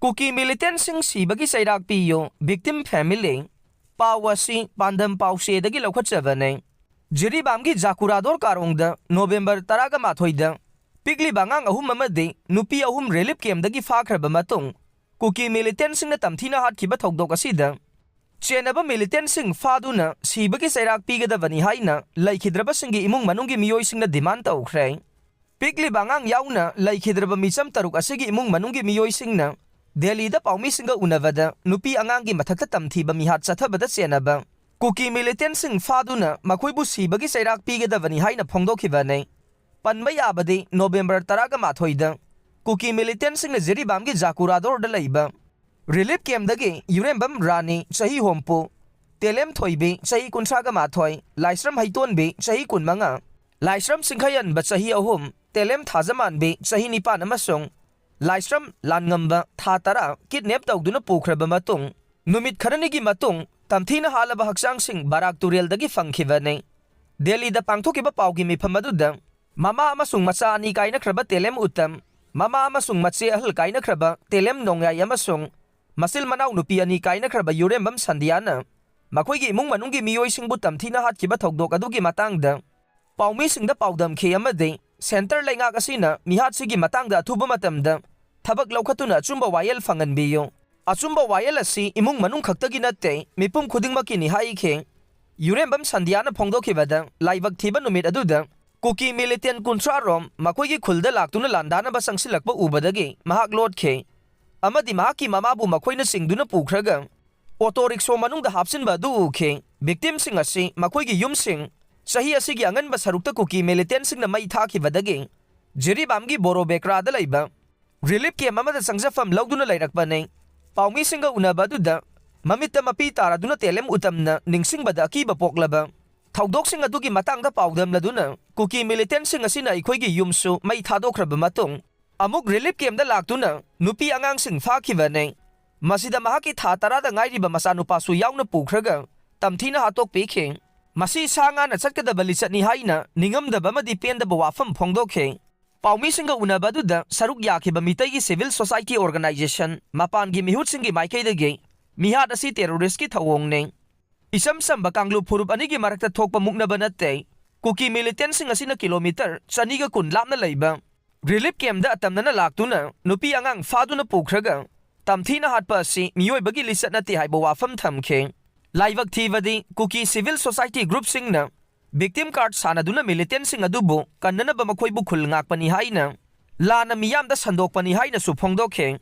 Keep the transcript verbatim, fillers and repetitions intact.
ꯀꯨꯀꯤ ꯃꯤꯂꯤꯇꯦꯟꯁꯤꯡ ꯁꯤꯕꯒꯤ ꯆꯩꯔꯥꯛ ꯄꯤꯌꯨ, victim family꯫ ꯄꯥꯎ ꯑꯁꯤ ꯄꯥꯟꯗꯝ ꯄꯥꯎꯆꯦꯗꯒꯤ ꯂꯧꯈꯠꯆꯕꯅꯤ꯫ ꯖꯤꯔꯤꯕꯥꯝꯒꯤ ꯖꯥꯀꯨꯔꯥꯗꯣꯔ ꯀꯥꯔꯣꯡꯗ ꯅꯣꯕꯦꯝꯕꯔ ꯇꯔꯥꯒ ꯃꯥꯊꯣꯏꯗ ꯄꯤꯛꯂꯤꯕ ꯑꯉꯥꯡ ꯑꯍꯨꯝ ꯑꯃꯗꯤ ꯅꯨꯄꯤ ꯑꯍꯨꯝ ꯔꯤꯂꯤꯐ ꯀꯦꯝꯗꯒꯤ ꯐꯥꯈ꯭ꯔꯕ ꯃꯇꯨꯡ, ꯀꯨꯀꯤ ꯃꯤꯂꯤꯇꯦꯟꯁꯤꯡꯅ ꯇꯝꯊꯤꯅ ꯍꯥꯠꯈꯤꯕ ꯊꯧꯗꯣꯛ ꯑꯁꯤꯗ ꯆꯦꯟꯅꯕ ꯃꯤꯂꯤꯇꯦꯟꯁꯤꯡ ꯐꯥꯗꯨꯅ ꯁꯤꯕꯒꯤ ꯆꯩꯔꯥꯛ ꯄꯤꯒꯗꯕꯅꯤ ꯍꯥꯏꯅ ꯂꯩꯈꯤꯗ꯭ꯔꯕꯁꯤꯡꯒꯤ ꯏꯃꯨꯡ ꯃꯅꯨꯡꯒꯤ ꯃꯤꯑꯣꯏꯁꯤꯡꯅ ꯗꯤꯃꯥꯟ ꯇꯧꯈ꯭ꯔꯦ꯫ ꯄꯤꯛꯂꯤꯕ ꯑꯉꯥꯡ ꯌꯥꯎꯅ ꯂꯩꯈꯤꯗ꯭ꯔꯕ ꯃꯤꯆꯝ ꯇꯔꯨꯛ ꯑꯁꯤꯒꯤ ꯏꯃꯨꯡ ꯃꯅꯨꯡꯒꯤ ꯃꯤꯑꯣꯏꯁꯤꯡꯅ ꯗꯦꯜꯂꯤꯗ ꯄꯥꯎꯃꯤꯁꯤꯡꯒ ꯎꯅꯕꯗ ꯅꯨꯄꯤ ꯑꯉꯥꯡꯒꯤ ꯃꯊꯛꯇ ꯇꯝꯊꯤꯕ ꯃꯤꯍꯥꯠ ꯆꯠꯊꯕꯗ ꯆꯦꯟꯅꯕ ꯀꯨꯀꯤ ꯃꯤꯂꯤꯇꯦꯟꯁꯤꯡ ꯐꯥꯗꯨꯅ ꯃꯈꯣꯏꯕꯨ ꯁꯤꯕꯒꯤ ꯆꯩꯔꯥꯛ ꯄꯤꯒꯗꯕꯅꯤ ꯍꯥꯏꯅ ꯐꯣꯡꯗꯣꯛꯈꯤꯕꯅꯤ꯫ ꯄꯟꯕ ꯌꯥꯕꯗꯤ ꯅꯣꯕꯦꯝꯕꯔ ꯇꯔꯥꯒ ꯃꯥꯊꯣꯏꯗ ꯀꯨꯀꯤ ꯃꯤꯂꯤꯇꯦꯟꯁꯤꯡꯅ ꯖꯤꯔꯤꯕꯥꯝꯒꯤ ꯖꯥꯀꯨꯔꯥꯗꯣꯔꯗ ꯂꯩꯕ ꯔꯤꯂꯤꯐ ꯀꯦꯝꯗꯒꯤ ꯌꯨꯔꯦꯝꯕꯝ ꯔꯥꯅꯤ, ꯆꯍꯤ ꯍꯨꯝꯐꯨ, ꯇꯦꯂꯦꯝ ꯊꯣꯏꯕꯤ, ꯆꯍꯤ ꯀꯨꯟꯊ꯭ꯔꯥꯒ ꯃꯥꯊꯣꯏ, ꯂꯥꯏꯁ꯭ꯔꯝ ꯍꯩꯇꯣꯟꯕꯤ, ꯆꯍꯤ ꯀꯨꯟꯃꯉꯥ, ꯂꯥꯏꯁ꯭ꯔꯝ ꯆꯤꯡꯈꯌꯟꯕ, ꯆꯍꯤ ꯑꯍꯨꯝ, ꯇꯦꯂꯦꯝ ꯊꯥꯖꯃꯥꯟꯕꯤ, ꯆꯍꯤ ꯅꯤꯄꯥꯟ ꯑꯃꯁꯨꯡ ꯂꯥꯏꯁ꯭ꯔꯝ ꯂꯥꯟꯉꯝꯕ, ꯊꯥ ꯇꯔꯥ, ꯀꯤꯗꯅꯦꯞ ꯇꯧꯗꯨꯅ ꯄꯨꯈ꯭ꯔꯕ ꯃꯇꯨꯡ, ꯅꯨꯃꯤꯠ ꯈꯔꯅꯤꯒꯤ ꯃꯇꯨꯡ ꯇꯝꯊꯤꯅ ꯍꯥꯠꯂꯕ ꯍꯛꯆꯥꯡꯁꯤꯡ ꯕꯔꯥꯛ ꯇꯨꯔꯦꯜꯗꯒꯤ ꯐꯪꯈꯤꯕꯅꯤ꯫ ꯗꯦꯜꯂꯤꯗ ꯄꯥꯡꯊꯣꯛꯈꯤꯕ ꯄꯥꯎꯒꯤ ꯃꯤꯐꯝ ꯑꯗꯨꯗ ꯃꯃꯥ ꯑꯃꯁꯨꯡ ꯃꯆꯥ ꯑꯅꯤ ꯀꯥꯏꯅꯈ꯭ꯔꯕ ꯇꯦꯂꯦꯝ ꯎꯇꯝ, ꯃꯃꯥ ꯑꯃꯁꯨꯡ ꯃꯆꯦ ꯑꯍꯜ ꯀꯥꯏꯅꯈ꯭ꯔꯕ ꯇꯦꯂꯦꯝ ꯅꯣꯡꯌꯥꯏ ꯑꯃꯁꯨꯡ ꯃꯆꯤꯜ ꯃꯅꯥꯎ ꯅꯨꯄꯤ ꯑꯅꯤ ꯀꯥꯏꯅꯈ꯭ꯔꯕ ꯌꯨꯔꯦꯝꯕꯝ ꯁꯟꯗꯤꯌꯥꯅ ꯃꯈꯣꯏꯒꯤ ꯏꯃꯨꯡ ꯃꯅꯨꯡꯒꯤ ꯃꯤꯑꯣꯏꯁꯤꯡꯕꯨ ꯇꯝꯊꯤꯅ ꯍꯥꯠꯈꯤꯕ ꯊꯧꯗꯣꯛ ꯑꯗꯨꯒꯤ ꯃꯇꯥꯡꯗ ꯄꯥꯎꯃꯤꯁꯤꯡꯗ ꯄꯥꯎꯗꯝꯈꯤ ꯑꯃꯗꯤ ꯁꯦꯟꯇꯔ ꯂꯩꯉꯥꯛ ꯑꯁꯤꯅ ꯃꯤꯍꯥꯠꯁꯤꯒꯤ ꯃꯇꯥꯡꯗ ꯑꯊꯨꯕ ꯃꯇꯝꯗ ꯊꯕꯛ ꯂꯧꯈꯠꯇꯨꯅ ꯑꯆꯨꯝꯕ ꯋꯥꯌꯦꯜ ꯐꯪꯍꯟꯕꯤꯌꯨ꯫ ꯑꯆꯨꯝꯕ ꯋꯥꯌꯦꯜ ꯑꯁꯤ ꯏꯃꯨꯡ ꯃꯅꯨꯡ ꯈꯛꯇꯒꯤ ꯅꯠꯇꯦ, ꯃꯤꯄꯨꯝ ꯈꯨꯗꯤꯡꯃꯛꯀꯤꯅꯤ ꯍꯥꯏꯈꯤ꯫ ꯌꯨꯔꯦꯝꯕꯝ ꯁꯟꯗꯤꯌꯥꯅ ꯐꯣꯡꯗꯣꯛꯈꯤꯕꯗ, ꯂꯥꯏꯕꯛ ꯊꯤꯕ ꯅꯨꯃꯤꯠ ꯑꯗꯨꯗ ꯀꯨꯀꯤ ꯃꯤꯂꯤꯇꯦꯟ ꯀꯨꯟꯊ꯭ꯔꯥ ꯔꯣꯝ ꯃꯈꯣꯏꯒꯤ ꯈꯨꯜꯗ ꯂꯥꯛꯇꯨꯅ ꯂꯥꯟꯗꯥꯅꯕ ꯆꯪꯁꯤꯜꯂꯛꯄ ꯎꯕꯗꯒꯤ ꯃꯍꯥꯛ ꯂꯣꯠꯈꯤ ꯑꯃꯗꯤ ꯃꯍꯥꯛꯀꯤ ꯃꯃꯥꯕꯨ ꯃꯈꯣꯏꯅ ꯆꯤꯡꯗꯨꯅ ꯄꯨꯈ꯭ꯔꯒ ꯑꯣꯇꯣ ꯔꯤꯛꯁꯣ ꯃꯅꯨꯡꯗ ꯍꯥꯞꯆꯤꯟꯕ ꯑꯗꯨ ꯎꯈꯤ꯫ ꯚꯤꯛꯇꯤꯝꯁꯤꯡ ꯑꯁꯤ ꯃꯈꯣꯏꯒꯤ ꯌꯨꯝꯁꯤꯡ ꯆꯍꯤ ꯑꯁꯤꯒꯤ ꯑꯉꯟꯕ ꯁꯔꯨꯛꯇ ꯀꯨꯀꯤ ꯃꯤꯂꯤꯇꯦꯟꯁꯤꯡꯅ ꯃꯩ ꯊꯥꯈꯤꯕꯗꯒꯤ ꯖꯤꯔꯤꯕꯥꯝꯒꯤ ꯕꯣꯔꯣꯕꯦꯀ꯭ꯔꯥꯗ ꯂꯩꯕ ꯔꯤꯂꯤꯐ ꯀꯦꯝ ꯑꯃꯗ ꯆꯪꯖꯐꯝ ꯂꯧꯗꯨꯅ ꯂꯩꯔꯛꯄꯅꯤ꯫ ꯄꯥꯎꯃꯤꯁꯤꯡꯒ ꯎꯅꯕ ꯑꯗꯨꯗ ꯃꯃꯤꯠꯇ ꯃꯄꯤ ꯇꯥꯔꯗꯨꯅ ꯇꯦꯂꯦꯝ ꯎꯇꯝꯅ ꯅꯤꯡꯁꯤꯡꯕꯗ ꯑꯀꯤꯕ ꯄꯣꯛꯂꯕ ꯊꯧꯗꯣꯛꯁꯤꯡ ꯑꯗꯨꯒꯤ ꯃꯇꯥꯡꯗ ꯄꯥꯎꯗꯝꯂꯗꯨꯅ ꯀꯨꯀꯤ ꯃꯤꯂꯤꯇꯦꯟꯁꯤꯡ ꯑꯁꯤꯅ ꯑꯩꯈꯣꯏꯒꯤ ꯌꯨꯝꯁꯨ ꯃꯩ ꯊꯥꯗꯣꯛꯈ꯭ꯔꯕ ꯃꯇꯨꯡ ꯑꯃꯨꯛ ꯔꯤꯂꯤꯐ ꯀꯦꯝꯗ ꯂꯥꯛꯇꯨꯅ ꯅꯨꯄꯤ ꯑꯉꯥꯡꯁꯤꯡ ꯐꯥꯈꯤꯕꯅꯤ꯫ ꯃꯁꯤꯗ ꯃꯍꯥꯛꯀꯤ ꯊꯥ ꯇꯔꯥꯗ ꯉꯥꯏꯔꯤꯕ ꯃꯆꯥꯅꯨꯄꯥꯁꯨ ꯌꯥꯎꯅ ꯄꯨꯈ꯭ꯔꯒ ꯇꯝꯊꯤꯅ ꯍꯥꯠꯇꯣꯛꯄꯤꯈꯤ꯫ ꯃꯁꯤ ꯁꯥ ꯉꯥꯅ ꯆꯠꯀꯗꯕ ꯂꯤꯆꯠꯅꯤ ꯍꯥꯏꯅ ꯅꯤꯡꯉꯝꯗꯕ ꯑꯃꯗꯤ ꯄꯦꯟꯗꯕ ꯋꯥꯐꯝ ꯐꯣꯡꯗꯣꯛꯈꯤ꯫ ꯄꯥꯎꯃꯤꯁꯤꯡꯒ ꯎꯅꯕ ꯑꯗꯨꯗ ꯁꯔꯨꯛ ꯌꯥꯈꯤꯕ ꯃꯤꯇꯩꯒꯤ civil society organization ꯃꯄꯥꯟꯒꯤ ꯃꯤꯍꯨꯠꯁꯤꯡꯒꯤ ꯃꯥꯏꯀꯩꯗꯒꯤ ꯃꯤꯍꯥꯠ ꯑꯁꯤ terroristꯀꯤ ꯊꯧꯑꯣꯡꯅꯤ, ꯏꯆꯝ ꯆꯝꯕ ꯀꯥꯡꯂꯨꯞ ꯐꯨꯔꯨꯞ ꯑꯅꯤꯒꯤ ꯃꯔꯛꯇ ꯊꯣꯛꯄ ꯃꯨꯛꯅꯕ ꯅꯠꯇꯦ꯫ ꯀꯨꯀꯤ militantꯁꯤꯡ ꯑꯁꯤꯅ kilometre ꯆꯅꯤꯒ ꯀꯨꯟ ꯂꯥꯞꯅ ꯂꯩꯕ relief campꯇ ꯑꯇꯝꯅꯅ ꯂꯥꯛꯇꯨꯅ ꯅꯨꯄꯤ ꯑꯉꯥꯡ ꯐꯥꯗꯨꯅ ꯄꯨꯈ꯭ꯔꯒ ꯇꯝꯊꯤꯅ ꯍꯥꯠꯄ ꯑꯁꯤ ꯃꯤꯑꯣꯏꯕꯒꯤ ꯂꯤꯆꯠ ꯅꯠꯇꯦ ꯍꯥꯏꯕ ꯋꯥꯐꯝ ꯊꯝꯈꯤ꯫ ꯂꯥꯏꯕꯛ ꯊꯤꯕꯗꯤ, ꯀꯨꯀꯤ civil society groupꯁꯤꯡꯅ victim card ꯁꯥꯟꯅꯗꯨꯅ militantꯁꯤꯡ ꯑꯗꯨꯕꯨ ꯀꯟꯅꯅꯕ ꯃꯈꯣꯏꯕꯨ ꯈꯨꯜ ꯉꯥꯛꯄꯅꯤ ꯍꯥꯏꯅ ꯂꯥꯟꯅ ꯃꯤꯌꯥꯝꯗ ꯁꯟꯗꯣꯛꯄꯅꯤ ꯍꯥꯏꯅꯁꯨ ꯐꯣꯡꯗꯣꯛꯈꯤ꯫